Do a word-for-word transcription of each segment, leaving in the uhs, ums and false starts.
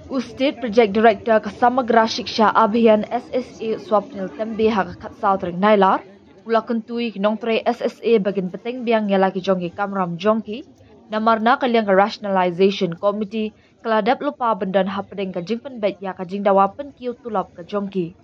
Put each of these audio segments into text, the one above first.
U State Project Director ka Samagra Shiksha Abhiyan S S A Swapnil Tembe ha ka khatsaw tarik Nailar u la kyntu ïa ki nongtrei S S A ba kin bteng biang ïa la ki jong ki kamram jong ki. Namar na ka liang ka Rationalization Committee ka la dep lypa ban don hapdeng ka jingpynbeit ïa ka jingdawa pynkiew tulop ka jong ki.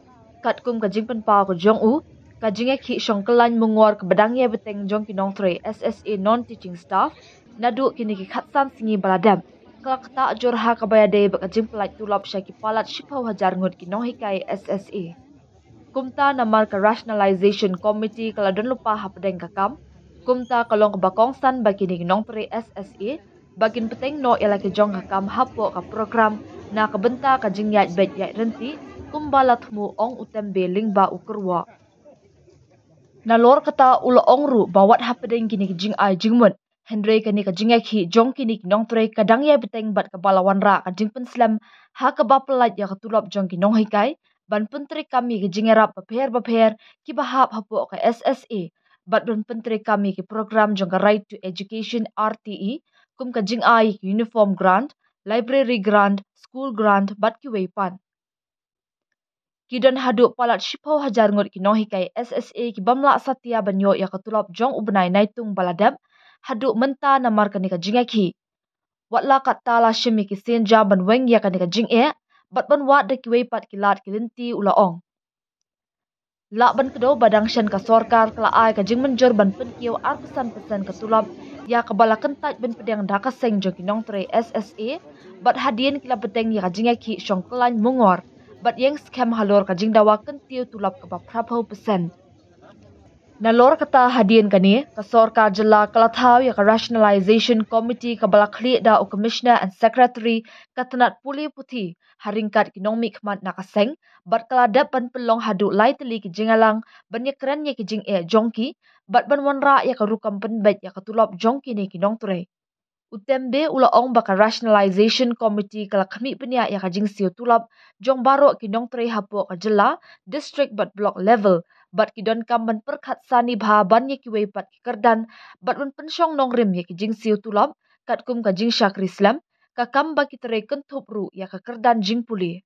Katkum ka jingpynpaw ka jong u, ka jingïakhih shongkyllaiñ mungor kaba dang ïai bteng jong ki nongtrei S S A non-teaching staff naduh kine ki khatsan sngi ba la dep ka la ktah jur ha kaba ïadei bad ka jingpyllait tulop sha ki palat shiphew hajar ngut ki nonghikai S S A. Kumta namar ka Rationalization Committee ka la don lypa hapdeng ka kam, kumta ka long kaba kongsan ba kine ki nongtrei S S A ba kin bteng noh ïa la ki jong ka kam hapoh ka program na ka bynta ka jingïaid beit ïaid ryntih, kumba la thmu, ong u Tembe lyngba u kyrwoh. Nalor kata u la ong ruh ba wat hapdeng kine ki jingai jingmut, hynrei kane ka jingïakhih jong kine ki nongtrei ka dang ïai bteng bad kaba la wanrah ka jingpynslem ha kaba pyllait ïa ka tulop jong ki nonghikai, ban pyntreikam ïa ki jingïarap bapher bapher kiba hap hapoh ka S S A, bad ban pyntreikam ïa ki program jong ka Right to Education, R T E, kum ka jingai ïa ki uniform grant, library grant, school grant bad kiwei pat. Ki don haduh palat shiphew hajar ngut ki nonghikai S S A ki bym lah satia ban ïoh ïa ka tulop jong u bnai Naitung ba la dep haduh mynta namar kane ka jingïakhih. Wat la katta la shim ïa ki sienjam ban weng ïa kane ka jingeh bad ban wad da kiwei pat ki lad ki lynti, u la ong. Lah ban kdew ba dang shen ka sorkar ka la ai ka jingmynjur ban pynkiew arphew san percent ka tulop ïa kaba la kyntait ban pdiang da ka seng jong ki nongtrei S S A, bad hadien ki la bteng ïa ka jingïakhih shongkyllaiñ mungor bad ïeng skhem halor ka jingdawa kyntiew tulop kaba phraphew percent. Nalor kata hadien kane, ka sorkar jylla ka la thaw ïa ka Rationalization Committee kaba la khlieh da u Commissioner and Secretary ka tnat pule puthi ha ryngkat ki nongmihkhmat na ka seng, bad ka la dep ban pynlong haduh lai tylli ki jingïalang ban ïakren ïa ki jingeh jong ki bad ban wanrah ïa ka rukom pynbeit ïa ka tulop jong kine ki nongtrei. U Tembe u la ong ba ka Rationalization Committee ka la khmih bniah ïa ka jingsiew tulop jong baroh ki nongtrei hapoh ka jylla, district bad block level, bad ki donkam ban pyrkhat sani bha ban ïa kiwei pat ki kyrdan bad ban pynshong nongrim ïa ki jingsiew tulop, katkum ka jingshakri slem, ka kam ba ki trei kynthup ruh ïa ka kyrdan jingpule.